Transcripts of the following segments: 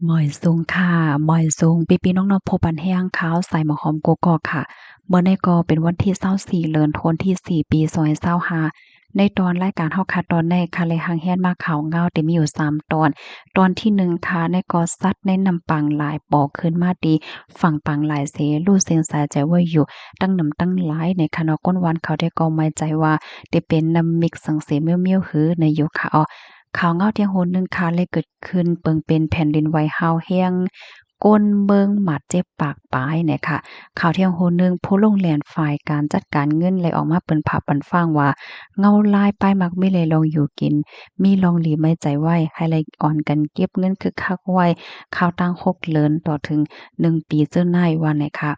ໝ້ອຍສູງຄ່ະ ໝ້ອຍສູງ ພີ່ໆນ້ອງໆ ຜູ້ປັນແຮງ ຂ່າວສາຍໝາກຫອມກົກກອກຄ່ະ. ມື້ນີ້ກໍເປັນວັນທີຊາວສີ່ ເດືອນທັນວາ ປີສອງພັນຊາວຫ້າ ໃນຕອນລາຍການເຮົາຄ່ະ ຕອນນີ້ຄ່ະ ໄດ້ຮ່າງຮຽນມາຂ່າວເຫງົາທີ່ມີຢູ່ສາມຕອນ. ຕອນທີໜຶ່ງຄ່ະ ໃນກໍສັດໃນນ້ຳປາງລາຍ ບໍ່ຂຶ້ນມາທີ່ຝັ່ງປາງລາຍເສ ຮູ້ເສັ້ນສາຍໃຈໄວ້ຢູ່ ຕັ້ງນ້ຳຕັ້ງຫຼາຍໃນຂະນະ ຄົນວານເຂົາໄດ້ກໍໝາຍໃຈວ່າ ໄດ້ເປັນນ້ຳມິກສັງເສມຽວໆ ຫືໃນຢູ່ຄ່ະ. ອອ ຂ່າວເຫງົາທ່ຽງໂຫນໜຶ່ງຄ່ະ ໄດ້ເກີດຂຶ້ນເປິງເປັນແຜ່ນດິນໄຫວຮ້າວແຮງ ຄົນເມືອງບາດເຈັບປາກປາຍແນ່ຄ່ະ. ຂ່າວທ່ຽງໂຫນໜຶ່ງ ຜູ້ລົງແລ່ນຝ່າຍການຈັດການເງິນ ໄດ້ອອກມາເປິດຜາເປີດຟາງວ່າ ເຫງົາລາຍປ້າຍມັກມີແລະ ລອງຢູ່ກິນ ມີລອງດີໄວ້ໃຈໄວ້ ໃຫ້ໄດ້ອ່ອນກັນເກັບເງິນຄຶກຄັກໄວ້ ຄາວຕັ້ງຫົກເດືອນຕໍ່ເຖິງໜຶ່ງປີເຈີໃນວ່າແນ່ຄ່ະ.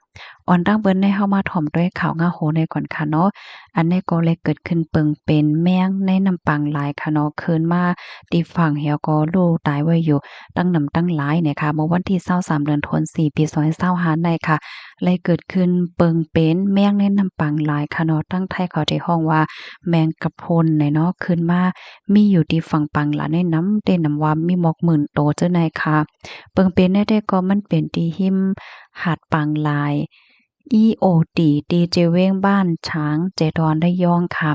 ອອນຕັ້ງເບິ່ງໃນເຮົາມາຖອມດ້ວຍຂ່າວເຫງົາໂຫນໃນກ່ອນຄ່ະເນາະ. ອັນນີ້ກໍໄດ້ເກີດຂຶ້ນເປິງເປັນແມງໃນນ້ຳປາງລາຍຄ່ະເນາະ ຂຶ້ນມາທີ່ຝັ່ງແລ້ວກໍໂລຕາຍໄວ້ຢູ່ ຕັ້ງນ້ຳຕັ້ງຫຼາຍແນ່ຄ່ະ. ເມື່ອວັນທີຊາວສາມ ເດືອນທັນວາ ປີສອງພັນຊາວຫ້າໃນຄ່ະ ໄດ້ເກີດຂຶ້ນເປິງເປັນແມງໃນນ້ຳປາງລາຍຄ່ະເນາະ ທາງໄທເຂົາໄດ້ຮ້ອງວ່າ ແມງກະພຸນແນ່ເນາະ ຂຶ້ນມາມີຢູ່ທີ່ຝັ່ງປາງລາຍໃນນຳ ໄດ້ນຳວ່າມີໝົກໝື່ນໂຕເຈີໃນຄ່ະ. ເປິງເປັນແນວໃດກໍມັນເປັນທີ່ຮິມຫາດປາງລາຍ ອີໂອຕີ ທີ່ເຈເວງບ້ານຊາງ ເຈດອນ ລະຍອງຄ່ະ.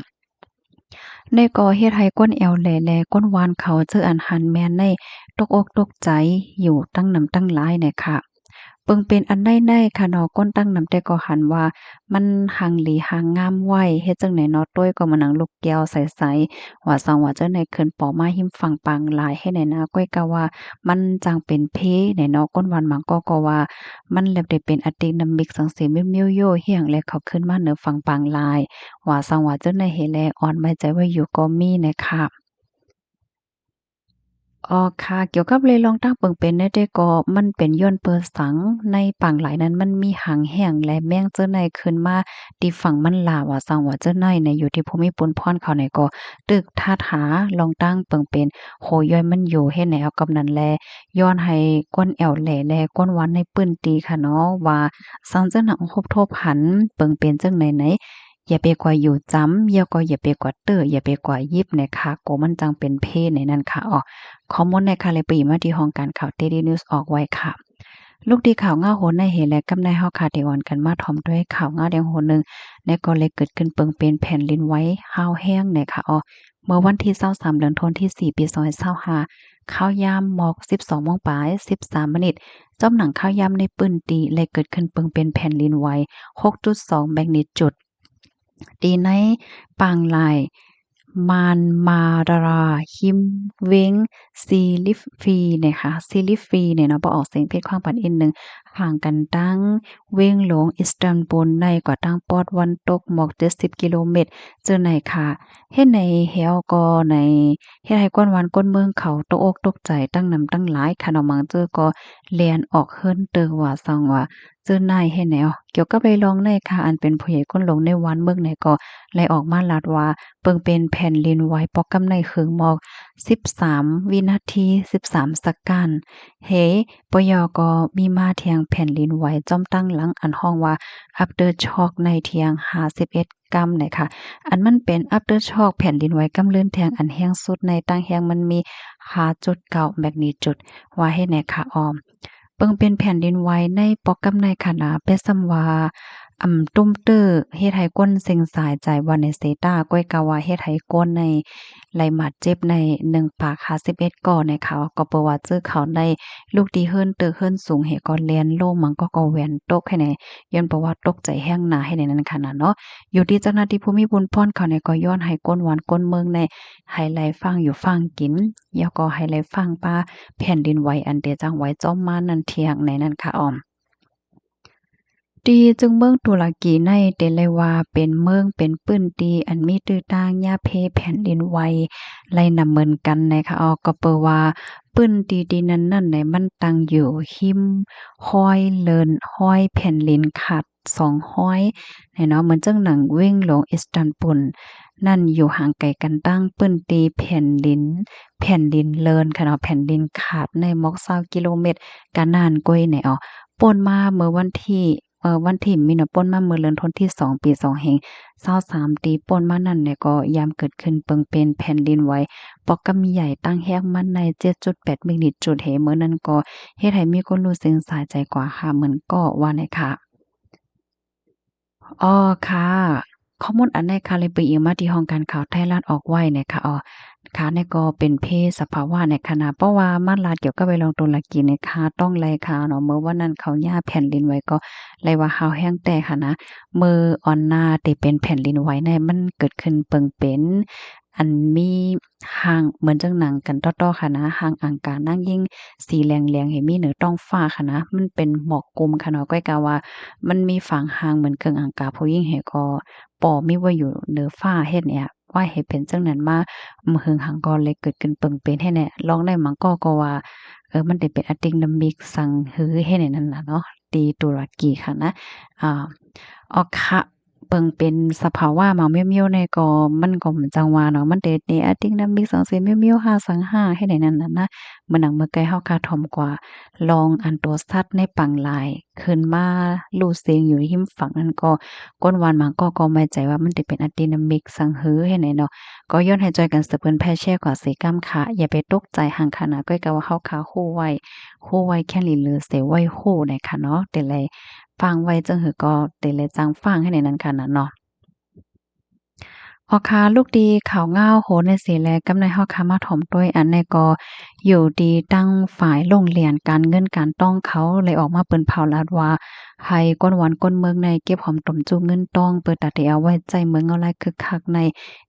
ແນວກໍເຮັດໃຫ້ຄົນແອວແຫຼ ແລະ ຄົນວານເຂົາເຈີອັນຫັນແມ່ນໄດ້ຕົກອົກຕົກໃຈຢູ່ຕັ້ງນ້ຳຕັ້ງຫຼາຍແນ່ຄ່ະ. ເບິ່ງເປັນອັນໃດໃນຂະເນາະ ຄົນຕັ້ງນ້ຳແຕ່ກໍຫັນວ່າມັນຮັ່ງດີຮັ່ງງາມໄວ້ ເຮັດຈັ່ງໃດເນາະ ໂຕຍກໍມານັ່ງລູກແກ້ວໃສໆ ວ່າຊັ້ນວ່າເຈົ້າໃນ ຂຶ້ນປໍມາຮິມຝັ່ງປາງລາຍ ເຮັດໃດນະ ກ້ອຍກະວ່າມັນຈັ່ງເປັນເພແນ່ເນາະ. ຄົນວານບາງກໍ ກໍວ່າມັນແລບໄດ້ເປັນອາຕິກນ້ຳມິກສັງເສມຽວໆ ໂຢຮຽງແລະ ເຂົາຂຶ້ນມາເໜືອຝັ່ງປາງລາຍ ວ່າຊັ້ນວ່າເຈົ້າໃນ ເຮັດແລະ ອ່ອນໄວ້ໃຈໄວ້ຢູ່ກໍມີແນ່ຄ່ະ. ອໍ ຄ່ະ ກ່ຽວກັບເລື່ອງລາວຕ່າງເບິ່ງເປັນແນວໃດກໍ ມັນເປັນຍ້ອນເປີສັງໃນປາງລາຍນັ້ນ ມັນມີຮັງແຫ້ງ ແລະ ແມງເຈີໃນຂຶ້ນມາທີ່ຝັ່ງມັນຫຼາຍ ວ່າຊັ້ນວ່າເຈົ້າໃນ ໃນຢູ່ທີ່ພູມິປຸນພອນເຂົາໃນກໍຕຶກຖາດຫາລອງຕັ້ງເບິ່ງເປັນໂຮຍ້ອຍມັນຢູ່ ເຮັດແນວກັບນັ້ນແລ ຍ້ອນໃຫ້ຄົນແອວແຫຼ ແລະ ຄົນວານໃນພື້ນທີ່ຄ່ະເນາະ ວ່າສັງເຈົ້ານຳພົບທົບຫັນເບິ່ງເປັນຈັ່ງໃດໃນ ຢ່າໄປກວາຢູ່ຈຳ ແລ້ວກໍຢ່າໄປກວາເຕີ ຢ່າໄປກວາຢິບແນ່ຄ່ະ ໂກມັນຈັ່ງເປັນເພໃນນັ້ນຄ່ະ. ອໍ ຂໍ້ມູນໃນຄ່ະ ແລະ ໄປອີກມາທີ່ຫ້ອງການຂ່າວ Daily News ອອກໄວ້ຄ່ະ. ລຸກທີ່ຂ່າວເຫງົາໂຫນໃນເຮ ແລະ ກັບໃນເຮົາຄ່ະ ໄດ້ອອນກັນມາຖອມດ້ວຍຂ່າວເຫງົາແດງໂຫນໜຶ່ງ ແນວກໍເລີຍເກີດຂຶ້ນເປິງເປັນແຜ່ນດິນໄຫວຮ້າວແຮງແນ່ຄ່ະ. ອໍ ເມື່ອວັນທີຊາວສາມ ເດືອນທັນວາ ປີສອງພັນຊາວຫ້າ ຄາວຍາມໝອກສິບສອງໂມງປາຍສິບສາມມະນິດ ຈອມໜັງຄາວຍາມໃນພື້ນທີ່ ແລະ ເກີດຂຶ້ນເປິງເປັນແຜ່ນດິນໄຫວຫົກຈຸດສອງແມັກນິຈູດ ທີ່ໃນປາງລາຍມານມາດາຣາ ຮິມເວັງຊີລິຟຟີແນ່ຄ່ະ ຊີລິຟຟີແນ່ເນາະ ບໍ່ອອກສຽງຜິດຂວ້າງປານອິດໜຶ່ງ ຫ່າງກັນຕັ້ງເວັງຫຼວງອິສຕັນບູນໃນກວ່າທາງປອດຕາເວັນຕົກໝອກເຈັດສິບກິໂລແມັດເຈີໃນຄ່ະ. ເຮັດໃນແຮວກໍໃນ ເຮັດໃຫ້ຄົນວານຄົນເມືອງເຂົາຕົກອົກຕົກໃຈຕັ້ງນ້ຳຕັ້ງຫຼາຍຄ່ະເນາະ ບາງເຈີກໍແລ່ນອອກເຮືອນເຕີວ່າຊັ້ນວ່າ ເຈີໃນເຮັດແນວ ກ່ຽວກັບເລື່ອງລາວໃນຄ່ະ ອັນເປັນຜູ້ໃຫຍ່ຄົນຫຼວງໃນວານເມືອງໃນກໍໄດ້ອອກມາລາດວ່າ ເບິ່ງເປັນແຜ່ນດິນໄຫວປອກກຳໃນເຄິ່ງໝອກສິບສາມວິນາທີ ສິບສາມສະກັນ ເຮ ປະຢໍກໍມີມາທຽງແຜ່ນດິນໄຫວຈອມຕັ້ງຫຼັງ ອັນຮ້ອງວ່າ aftershock ໃນທຽງຫ້າສິບເອັດ ກຳໃນຄ່ະ ອັນມັນເປັນ aftershock ແຜ່ນດິນໄຫວກຳເລີນແທງອັນແຮງສຸດໃນ ຕັ້ງແຮງມັນມີຫ້າຈຸດເກົ້າແມັກນິຈູດ ວ່າເຮັດແນວຄ່ະ. ອອມ ເບິ່ງເປັນແຜ່ນດິນໄຫວໃນປອກກຳໃນຂະນະ ເປັນສ່ຳວ່າ ອຳ ຕຸ້ມເຕີ ເຮັດໃຫ້ຄົນເຊັງສາຍໃຈວ່າໃນເຊຕາ ກ້ອຍກະວ່າເຮັດໃຫ້ຄົນໃນໄດ້ບາດເຈັບໃນໜຶ່ງປາກຫ້າສິບເອັດກໍໃນຄ່ະ ກໍເປີວ່າເຈີເຂົາໄດ້ລຸກທີ່ເຮືອນຕຶກເຮືອນສູງ ເຮກໍແລ່ນລົງ ບາງກໍກໍແວ່ນຕົກໃຫ້ແນ ຍ້ອນເພາະວ່າຕົກໃຈແຮງໜາ ເຮັດໃນນັ້ນຂະນະເນາະ ຢູ່ທີ່ເຈົ້າໜ້າທີ່ຜູ້ມີບຸນພອນເຂົາໃນກໍຍ້ອນໃຫ້ຄົນວານຄົນເມືອງໃນໃຫ້ໄດ້ຟັງຢູ່ຟັງກິນ ແລ້ວກໍໃຫ້ໄດ້ຟັງປາແຜ່ນດິນໄຫວອັນເດຈັ່ງໄຫວຈອມມານັ້ນທຽງໃນນັ້ນຄ່ະ. ອອມ ທີ່ຈຶ່ງເມືອງຕຸລາກີໃນເດເລວ່າເປັນເມືອງ ເປັນພື້ນທີ່ອັນມີຕື້ຕ່າງຍາເພແຜ່ນດິນໄຫວໄຫຼນຳເໝືອນກັນໃນຄ່ະ. ອອ ກໍເປີວ່າພື້ນທີ່ທີ່ນັ້ນນັ້ນໃນ ມັນຕັ້ງຢູ່ຮິມຮອຍເລີນ ຮອຍແຜ່ນດິນຂາດ ສອງຮອຍແນ່ເນາະ ເໝືອນຈັ່ງໜັງເວັງຫຼວງອິສຕັນບູນນັ້ນ ຢູ່ຫ່າງໄກກັນຕັ້ງພື້ນທີ່ແຜ່ນດິນ ແຜ່ນດິນເລີນຄ່ະເນາະ ແຜ່ນດິນຂາດໃນໝອກຊາວກິໂລແມັດ ກະນານກວ່າໃນ. ອອ ປ່ນມາເມື່ອວັນທີ ເອີ ວັນທີ ມີນາ ປົນມາເມື່ອເດືອນວັນທີສອງ ປີສອງພັນຊາວສາມ ທີ່ປົນມານັ້ນແຫຼະ ກໍຍາມເກີດຂຶ້ນເປິງເປັນແຜ່ນດິນໄຫວ ປອກກຳໃຫຍ່ຕັ້ງແຮງມັນໃນ ເຈັດຈຸດແປດ ແມກນິຈູດເຮ ເມື່ອນັ້ນກໍເຮັດໃຫ້ມີຄົນຮູ້ເສັ້ນສາຍໃຈກວ່າ ຫ້າໝື່ນ ກໍວ່າແນ່ຄ່ະ. ອໍ ຄ່ະ ຂໍ້ມູນອັນໃດຄ່ະ ໄດ້ເປີດອີງມາທີ່ຫ້ອງການຂ່າວໄທລັດອອກໄວ້ແນ່ຄ່ະ. ອໍ ຄ່ະ ນີ້ກໍເປັນເພສະພາວະໃນຂະນະ ເພາະວ່າມາລາດກ່ຽວກັບໄປລອງຕຸລະກີໃນຄ່ະ ຕ້ອງໄລ່ຂ່າວເນາະ ເມື່ອວັນນັ້ນເຂົາຍາແຜ່ນດິນໄຫວກໍໄລ່ວ່າຮ້າວແຮງແທ້ຫັ້ນນະ. ເມື່ອອອນໜ້າທີ່ເປັນແຜ່ນດິນໄຫວໃນ ມັນເກີດຂຶ້ນເປິງເປັນ ອັນມີຮ່າງເໝືອນຈັ່ງໜັງກັນຕໍ່ໆ ຫັ້ນນະ ຮ່າງອັງການນາງຍິງສີແຫຼງໆ ເຫັນມີເໜືອທ້ອງຟ້າຫັ້ນນະ ມັນເປັນໝອກກຸ່ມຫັ້ນເນາະ ກ້ອຍກະວ່າມັນມີຝາງຮ່າງເໝືອນເຄື່ອງອັງກາຜູ້ຍິງເຫັນກໍ ປໍມີໄວ້ຢູ່ເໜືອຟ້າເຮັດແນວ ວ່າເຮັດເປັນຈັ່ງນັ້ນມາ ອືມ ຫຶງຫັງກໍເລີຍເກີດຂຶ້ນເປິງເປັນເຮັດແນວ ລອງໄດ້ມັງກໍ ກໍວ່າ ເອີ ມັນໄດ້ເປັນອາຕິກນາມິກສັງຫືເຮັດແນວນັ້ນນະເນາະ ທີ່ຕຸລະກີຫັ້ນນະ ອາ ອອກຄະ ເບິ່ງເປັນສະພາວະໝາກມິ້ວໆ ແນ່ກໍ ມັນກໍຈັ່ງວ່າເນາະ ມັນເດດເນອາຕິກນາມິກສັງເສມມິ້ວໆ ຫ້າສັງຫ້າ ເຮັດໃຫ້ນັ້ນນະ ເມື່ອໜັງເມື່ອໄກເຮົາຄາດຖອມກວ່າ ລອງອັນໂຕສັດໃນປາງລາຍ ຂຶ້ນມາລູດເຊັງຢູ່ຮິມຝັ່ງນັ້ນກໍ ຄົນວານບາງກໍ ກໍໝາຍໃຈວ່າມັນເດເປັນອາຕິກນາມິກສັງຫື ເຮັດໃຫ້ເນາະ ກໍຢາກໃຫ້ຊ່ອຍກັນສະເພີນແຜ່ແຊກວ່າເສກຳຂະ ຢ່າໄປຕົກໃຈຫັ້ນຂະນະ ກໍກະວ່າເຮົາຄາຮູ້ໄວ້ ຮູ້ໄວ້ແຄ່ນຫຼີເຫຼືອເສໄວ້ຮູ້ໃນຂະເນາະ ເດໄລ ຟັງໄວ້ຈັ່ງຫືກໍເດແລຈັ່ງຟັງໃຫ້ໃນນັ້ນຂະນະເນາະ. ອອກຄາລູກດີຂ່າວເງົາໂຫນໃນເສແລ ກຳໃນເຮົາຄາມາຖອມດ້ວຍ ອັນໃນກໍຢູ່ທີ່ຕັ້ງຝ່າຍໂລງລຽນການເງິນການຕ້ອງເຂົາໄດ້ອອກມາເປິດເຜົາລາດວ່າ ໃຫ້ກ້ນວັນກົ້ນເມືອງໃນເກັບຫອມຕົມຈູ້ເງິນຕ້ອງ ເປີດຕາເຕເອົາໄວ້ໃຊ້ເມືອງເງົາລາຍຄຶກຄັກໃນ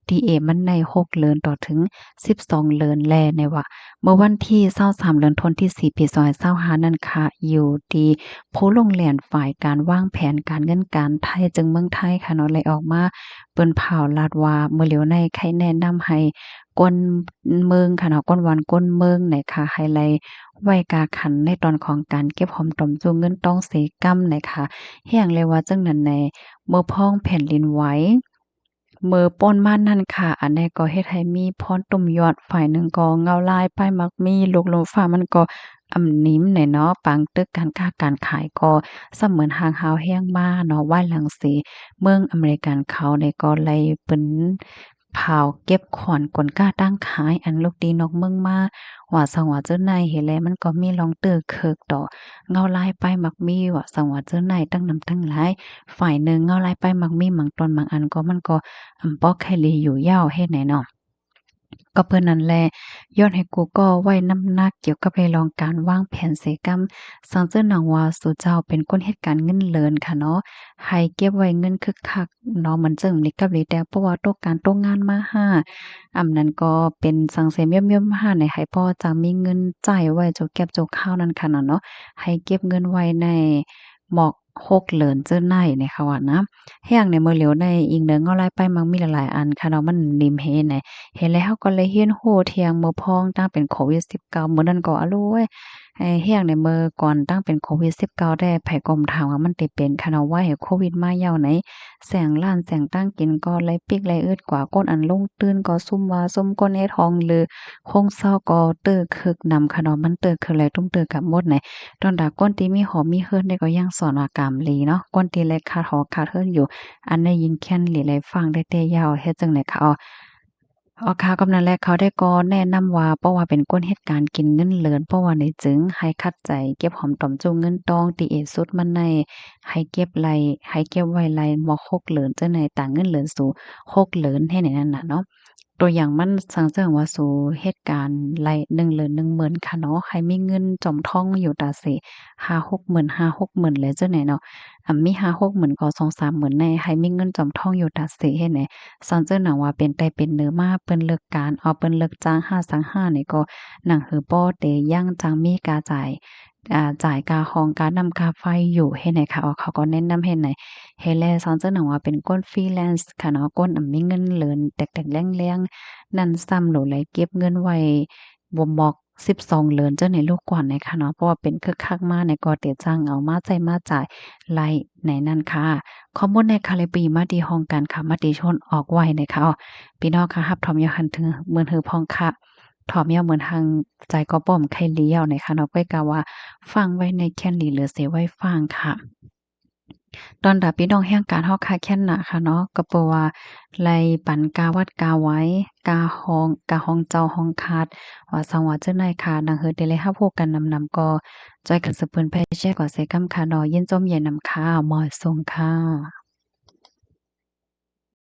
ດີເອມັນໃນຫົກເລີນຕໍ່ເຖິງ ສິບສອງເລີນແລໃນວ່າ ເມື່ອວັນທີຊາວສາມ ເດືອນວັນທີສີ່ ປີສອງພັນຊາວຫ້ານັ້ນຄະ ຢູ່ທີ່ຜູ້ລົງແລ່ນຝ່າຍການວາງແຜນການເງິນການໄທ ເຊິ່ງເມືອງໄທຄະເນາະ ໄດ້ອອກມາເປິດຂ່າວລາດວ່າ ເມື່ອຫຼຽວໃນໄຄແນະນຳໃຫ້ ຄົນເມືອງຄະເນາະ ຄົນວັນຄົນເມືອງໃນຄະ ໃຫ້ໄລ່ໄວ້ກາຂັນໃນຕອນຂອງການເກັບຫອມຕົມຈູ້ເງິນຕ້ອງເສກຳໃນຄະ ແຮງແລວ່າຈັ່ງນັ້ນໃນ ເມື່ອພ້ອງແຜ່ນດິນໄຫວ ເມື່ອປົນມານັ້ນຄະ ອັນໃດກໍເຮັດໃຫ້ມີພອນຕຸ່ມຍອດ ຝ່າຍໜຶ່ງກໍເງົາລາຍປ້າຍໝາກມີ ລູກລົມຟ້າມັນກໍອຳນິມແນ່ເນາະ ປາງຕຶກການຄ້າການຂາຍກໍສະເໝືອນຫ່າງຮາວແຮງມາເນາະ ວາຍຫຼັງເສ ເມືອງອາເມລິກັນເຂົາໃດກໍໄລ່ປືນ ເຜົາເກັບຂອນກົນຄ້າຕັ້ງຂາຍ ອັນລູກຕີນອກເມືອງມາ ວ່າສັງວ່າເຈົ້ານາຍເຫັນແລ້ວ ມັນກໍມີລອງເຕີເຄິກຕໍ່ເງົາລາຍປ້າຍໝາກມີ ວ່າສັງວ່າເຈົ້ານາຍຕັ້ງນຳຕັ້ງຫຼາຍ ຝ່າຍໜຶ່ງເງົາລາຍປ້າຍໝາກມີ ບາງຕອນບາງອັນກໍມັນກໍອຳບໍ່ໄຄລີຢູ່ຍາວເຮັດໃດເນາະ. ກໍເພື່ອນັ້ນແຫຼະ ຍ້ອນໃຫ້ກູກໍໄວ້ນ້ຳໜັກກ່ຽວກັບໃນລອງການວາງແຜນເສກຳ ສັງເຈີໜັງວ່າສູ່ເຈົ້າເປັນຄົນເຮັດການເງິນເລີນຂະເນາະ ໃຫ້ເກັບໄວ້ເງິນຄຶກຄັກ ເນາະ ມັນຈຶ່ງມີກັບລີແຕ່ ເພາະວ່າຕົກການຕົກງານມາຫາ ອຳນັ້ນກໍເປັນສັງເສມຍ່ອມໆ ຫາໃນໃຫ້ພໍ່ຈັ່ງມີເງິນໃຊ້ໄວ້ໂຈແກັບໂຈຄາວນັ້ນຂະນະເນາະ ໃຫ້ເກັບເງິນໄວ້ໃນໝອກຫົກເລີນເຈີໃນ ໃນຄະວ່ານະ ແຮງໃນມື້ຫຼຽວໃນອີງເດີເງົາລາຍໄປມັກມີຫຼາຍໆ ອັນຂະເນາະ ມັນນິມເຮໃນ ເຫັນແລ້ວເຮົາກໍເລີຍຮຽນຮູ້ທ່ຽງເມື່ອພ້ອງຕັ້ງເປັນໂຄວິດສິບເກົ້າ ມື້ນັ້ນກໍອະໂລຍ ແຮງໃນເມື່ອກ່ອນຕັ້ງເປັນໂຄວິດສິບເກົ້າແດ່ ໃຜກໍຖາມວ່າມັນຕິເປັນຂະເນາະ ວ່າໃຫ້ໂຄວິດມາຍາວໃນ ແສງຮ້ານແສງຕັ້ງກິນກໍໄລ່ປິກໄລ່ອຶດກວ່າ ຄົນອັນລົງຕື່ນກໍຊຸມວ່າຊຸມ ຄົນເຮັດຫ້ອງຫຼືໂຮງເຊົ່າກໍເຕີຄຶກນຳຂະເນາະ ມັນເຕີຄຶກໄລ່ຕຸ້ມເຕີກັບໝົດໃນ ຕ້ອນຕາຄົນທີ່ມີຫໍມີເຮືອນນີ້ກໍຍັງສອນວ່າກາມຫຼີເນາະ ຄົນທີ່ໄລ່ຂາດຫໍຂາດເຮືອນຢູ່ ອັນນີ້ຍິ່ງແຄ້ນຫຼີໄລ່ຟັງໄດ້ແຕ່ຍາວ ເຮັດຈັ່ງໃດຂະ ອອກຂ່າວກັບນັ້ນແຫຼະ ເຂົາໄດ້ກໍແນະນຳວ່າ ເພາະວ່າເປັນຄົນເຮັດການກິນເງິນເລີນ ເພາະວ່າໃນຈຶ່ງໃຫ້ຂັດໃຈເກັບຫອມຕອມຈູ້ເງິນຕ້ອງ ທີ່ເອສຸດມັນໃນ ໃຫ້ເກັບໄວ້ ໃຫ້ເກັບໄວ້ໄລ່ໝອກຫົກເລີນ ຈັ່ງໃນຕາເງິນເລີນສູຫົກເລີນ ໃຫ້ໃນນັ້ນນະເນາະ ຕົວຢ່າງມັນສັງເຊີງວ່າສູເຮັດການໄລ່ໜຶ່ງເລີນໜຶ່ງໝື່ນຂະເນາະ ໃຫ້ມີເງິນຈອມທ້ອງຢູ່ຕາເສ ຫ້າຫົກໝື່ນ ຫ້າຫົກໝື່ນແລະ ຈັ່ງໃດເນາະ ອາ ມີຫ້າຫົກໝື່ນກໍສອງສາມໝື່ນໃນ ໃຫ້ມີເງິນຈອມທ້ອງຢູ່ຕາເສເຮັດໃດ ສັງເຈີໜັງວ່າເປັນໃຕ້ເປັນເໜືອມາ ເພິ່ນເລີກການ ເອົາ ເພິ່ນເລີກຈ້າງຫ້າສັງຫ້ານີ້ກໍ ໜັງຫືປ້ອເຕຍັງຈັ່ງມີກາຈ່າຍ ອາ ຈ່າຍກາຫ້ອງ ການ້ຳ ກາໄຟຢູ່ເຮັດໃດຂະ ອອກ ເຂົາກໍແນະນຳເຮັດໃດ ເຮັດແລະສັງເຈີໜັງວ່າເປັນຄົນຟຣີແລນຂະເນາະ ຄົນອາ ມີເງິນເລີນແຕກໆແລງໆ ນັ້ນຊ້ຳຫຼູໄຫຼເກັບເງິນໄວ້ ບໍ່ໝອກສິບສອງເລີນ ເຈົ້າໃນລູກກ່ອນໃນຂະເນາະ ເພາະວ່າເປັນຄຶກຄັກມາໃນກໍເຕຈັ່ງເອົາມາໃຊ້ມາຈ່າຍໄລ່ໃນນັ້ນຄ່ະ ຂໍ້ມູນໃນຄະເລປີມາຕີຫ້ອງການຂ່າວມະຕິຊົນອອກໄວ້ໃນຄ່ະ ພີ່ນ້ອງຄ່ະ ຮັບຖອມຢ່າງຫັນເຖິງໝື່ນຫືພອງຄະ ຖອມຢ່າງໝື່ນຫັງໃຈກໍປ້ອມໄຄລີເອົາໃນຂະເນາະ ກ້ອຍກະວ່າຟັງໄວ້ໃນແຄ້ນດີເຫຼືອເສໄວ້ຟັງຄ່ະ. ຕ້ອນຮັບພີ່ນ້ອງແຮງການເຮົາຄັກແຄ້ນໜ້າຄ່ະເນາະ ກໍເພາະວ່າໄດ້ປັນກາວັດກາວາ ກາຮ້ອງ ກາຮ້ອງເຈົ້າຮ້ອງຄາດ ວ່າຊັ້ນວ່າຈັ່ງໃດຄ່ະ. ໜັງເຮີໄດ້ໄດ້ຮັບຮູ້ກັນນຳໆ ກໍຊ່ອຍກັນສະເປີນແຜ່ແຊກວ່າໃສ່ກຳຄ່ະເນາະ. ຍິນຊົມໃຈນຳຄ່ະ ໝໍສົ່ງຄ່ະ.